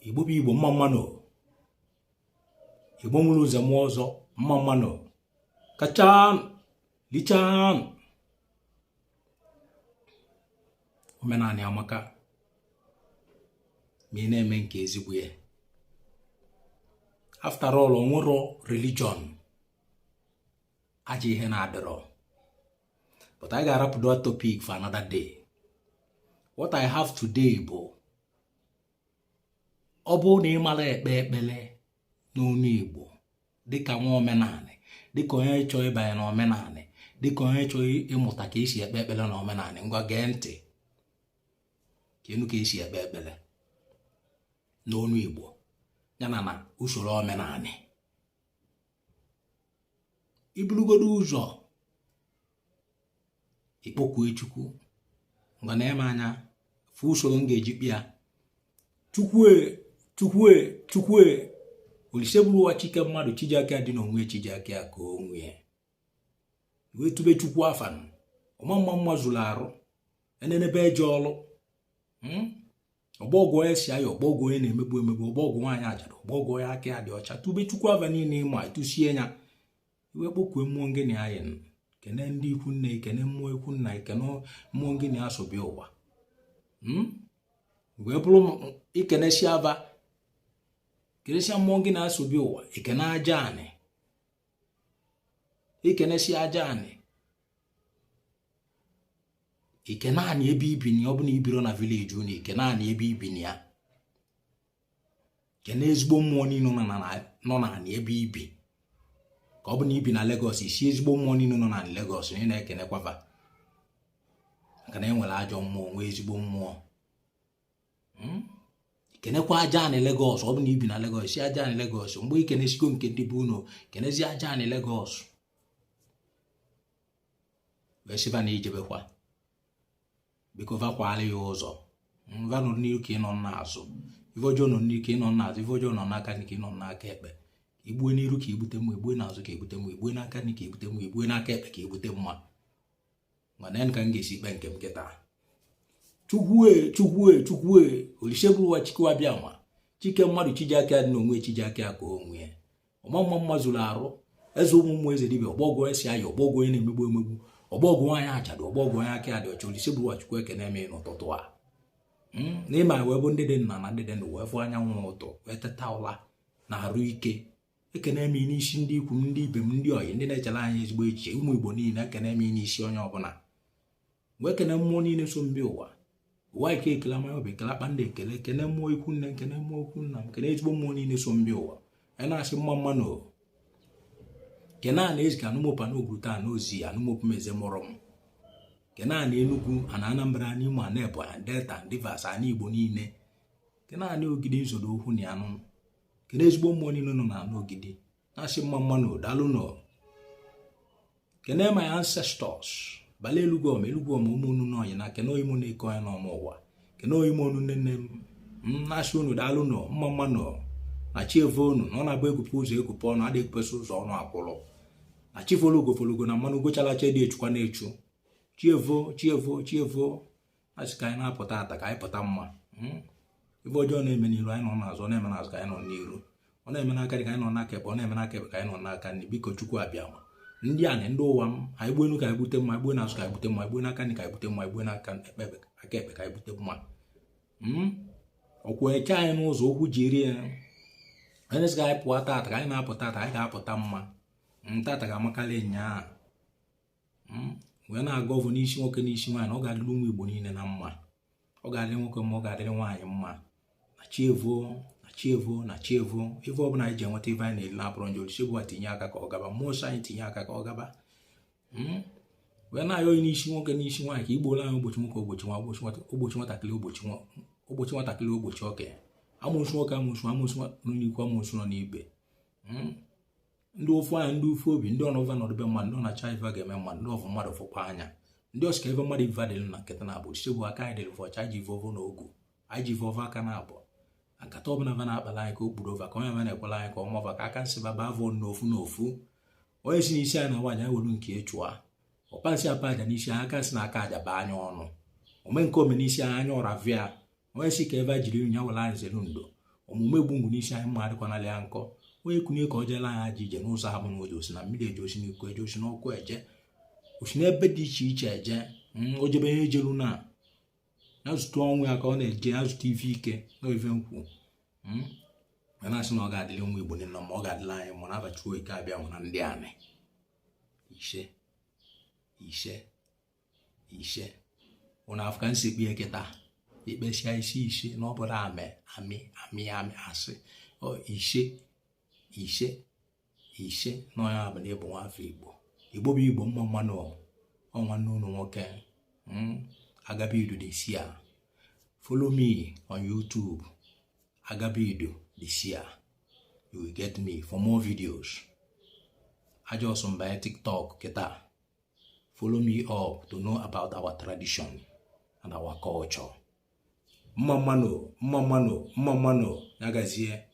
Igbo bụ Igbo, mma mma nụ. Igbo nwere ụzọ mụọ ọzọ, mma mma nụ. Kachanụ, lichanụ. Omenanị amaka ma ị na-eme nke ezigbo ya. After all, o nwerọ religion ajọ ihe na-adịrọ, but I ga-arapụ that topic for another day. What I have today bụ ọ bụrụ na ị mara ekpe ekpele n'onu Igbo dịka nwa omenanị, dịka onye chọọ ịbanye n'omenanị, dịka onye chọọ ịmụta ka esi ekpe ekpele n'omenanị, ngwa gee ntị ka ị nụ ka esi ekpe ekpele n'onu Igbo ya na usoro omenanị. I burugodo ụzọ ị kpọkue Chukwu, ngwa nee m anya fụ usoro m ga-eji kpee ya. Chukwu e, Chukwu e, Chukwu e, Olisebuluwa Chi ke mmadụ, chi ji aka dị n'onwe, chi ji aka ka onwe ya wee tube Chukwu afa ọma mma mma zuru arụ enenebe eje ọlụ ọgbọgwụ onye si aya, ọgbọgwụ onye na-emegbu emegbu, ọgbọgwụ nwaanyị ajadu, ọgbọgwụ onye aka ya dị ọcha. Tube Chukwu afa niile ịma tụsie ya, wee kpọkue mmụọ ngị na ya, kene ndị ikwu nne, kene mmụọ ikwu nna, kene mmụọ ngị na ya so bịa ụwa. Wee bụrụ ikenesia ava, kenesia mmụọ gị na ya so bịa ụwa, ikene aja anị, ikenesia aja anị, ikene anị ebe ibi na ya. Ọ bụ na ibiro na village unu, ikene anị ebe ibi na ya, kene ezigbo mmụọ niile nọ n'anị ebe ibi. Ka ọ bụ na ibi na Lagos, isi ezigbo mmụọ niile nọ na Lagos na ị na-ekenekwa va, maka na e nwere ajọ mmụọ, nwee ezigbo mmụọ. Kenekwa aja anị Lagos. Ọ bụ na ibi na Lagos, si aja anị Lagos. Mgbe i kenesigo nke ndị be unu, kenezi aja anị Lagos, wee sị va na ijebekwa, biko va kwala ya ụzọ, va nọ n'iru ka ị nọ n'azụ, ife ọjọọ nọ n'iru ka ị nọ n'azụ, ife ọjọọ nọ n'aka nri ka ị nọ n'aka ekpe. Igbue n'iru ka ebute mma, igbue n'azụ ka ebute mma, igbue n'aka nri ka ebute mma, igbue n'aka ekpe ka ebute mma. Mana ka m ga-esi kpe nke m kịta. Chukwu e, Chukwu e, Chukwu e, Olisebuluwa Chukwu Abịama, chi ke mmadụ, chi ji aka dị n'onwe, chi ji aka ka onwe ya, ọma mma mma zuru arụ, eze ụmụ mmụọ, eze dibịa, ọgbọgwụ esi aya, ọgbọgwụ onye na-emegbu emegbu, ọgbọgwụ nwaanyị ajadu, ọgbọgwụ onye aka ya dị ọcha. Olisebuluwa Chukwu, ekene m n'ụtụtụ a n'ịma wee bụ ndị dị nna na ndị dị ndụ wee fụ anyanwụ ụtụ wee teta ụla na arụ ike. Ekene m n'isi ndị ikwu m, ndị ibe m, ndị ọyị, ndị na-echere anyị ezigbo echiche, ụmụ Igbo niile. Ekene m n'isi onye ọbụla, wee kene mmụọ niile so m bịa ụwa. Ụwa ike ekele amanya obi ekele akpa ndị ekele, kene mmụọ ikwu nne, kene mmụọ ikwu nna m, kene ezigbo mmụọ niile so m bịa ụwa. Anyị na-asị mma mma na kene a na-ezi ka anụmopụ na ogwuruta na ozi anụmopụ m eze mụrụ m, kene a na Enugu, ana Anambra, ana Imo, ana Ebonyi, Delta, Rivers, ana Igbo niile, kene ana Ogidi nzodo okwu na anụ, kene ezigbo mmụọ niile nọ na Ogidi, na-asị mma mma na daalụ nọ. Kene my ancestors, bala elugom elugom ụmụ unu n'ọyị na kene oyim na-eke onye n'ọma ụwa, kene oyim onu nne nne m, na-asị unu daalụ nọ, mma mma nọ na chi evo unu na ọ na-abụ egwupụ ụzọ egwupụ ọnụ adịghị egwupụsị ụzọ ọnụ akwụrụ na chi folu ugo folugo na mmanụ ugochalacha dị echukwa na-echu. Chi evo, chi evo, chi evo. Asị ka anyị na-apụta ata ka anyị pụta mma. Ife ọjọọ na-eme n'iru anyị nọ n'azụ, ọ na-eme n'azụ ka anyị nọ n'iru, ọ na-eme n'aka nri ka anyị nọ n'aka ekpe, ọ na-eme n'aka ekpe ka anyị nọ n'aka nri. Biko Chukwu Abịama, ndị anị, ndị ụwa m, anyị gbuo enu ka anyị gbute mma, anyị gbuo n'azụ ka anyị gbute mma, anyị gbuo n'aka nri ka anyị gbute mma, anyị gbuo n'aka ekpe aka ekpe ka anyị gbute mma. Ọkwụ eche anyị n'ụzọ okwu jiri ya anyị sị ka anyị pụọ tata, ka anyị na-apụ tata, anyị ga-apụta mma. Tata ga-amakarị nyaa. Wee na-agọ ọfọ n'isi nwoke, n'isi nwaanyị, na ọ ga-adịrị ụmụ Igbo niile na mma, ọ ga-adịrị nwoke mma, ọ ga-adịrị nwaanyị mma. Na chi evo, na chi evo, na chi evo. Ife ọbụla anyị ji enweta ife anyị na-eri na-abụrụ njọ, Olisebuluwa tinye aka ka ọ gaba, mmụọ nsọ anyị tinye aka ka ọ gaba. Wee na-ayọ n'isi nwoke, n'isi nwaanyị, ka igbola anyị ogbochi nwoke, ogbochi nwa, ogbochi nwatakịrị, ogbochi nwatakịrị, ogbochi okenye, amụsụ nwoke, amụsụ, amụsụ nọ n'ikwu, amụsụ nọ n'ibe. Ndị ofu anya, ndị ofu obi, ndị ọnọva nọdụbe mmadụ, ndị ọ na-acha ife ga-eme mmadụ, ndị ọfụ mmadụ fụkwa anya, ndị ọsị ka ebe mmadụ ife dịrị na nkịta na abụ Olisebuluwa aka anyị dịrị fọcha, anyị ji ife ọvọ na ogu, anyị ji ife ọvọ aka na abụọ nkata ọbụla va na-akpala anyị ka o kpuru ova, ka onye va na-ekwela anyị ka ọmọva, ka aka nsị baba avọ n'ofu n'ofu. Onye si n'isi anyị na nwaanyị anyị welu nke chụa ọpa nsị apa aja n'isi anyị, aka nsị na aka aja baa anya ọnụ ome nke ome n'isi anyị anya ọra vịa. Onye si ka ebe a jiri nya were anyị zere ndo. Omume egbu ngwu n'isi anyị mma adịkwanala ya nkọ. Onye kunye ka o jeela anyị aja ije n'ụzọ ha bụ na oji osi na mmiri eje, osi n'ikuku eje, osi n'ọkụ eje, osi n'ebe dị iche iche eje. O jebe ihe ejelu na ya zụta ọnwụ ya ka ọ na-eje, ya zụta ife ike na ife nkwu. Ma na-asị na ọ ga-adịrị ụmụ Igbo niile, ma ọ ga-adịrị anyị ma na-abachi ike abịa nwụ na ndị anị. Ise, ise, ise. Ụnụ afọ ka nsi kpee kịta ikpesịa isi ise na ọ bụrụ amị amị amị amị asị ọ ise, ise, ise na onye bụ na ịbụ nwafọ Igbo. Igbo bụ Igbo, mma mmanụ. Ọ nwanne unu nwoke, Agabidu the Seer. Follow me on YouTube, Agabidu the Seer. You will get me for more videos. Ajọsọ mbanye TikTok kịta. Follow me up to know about our tradition and our culture. Mma mmanụ, mma mmanụ, mma mmanụ. Ya gazie.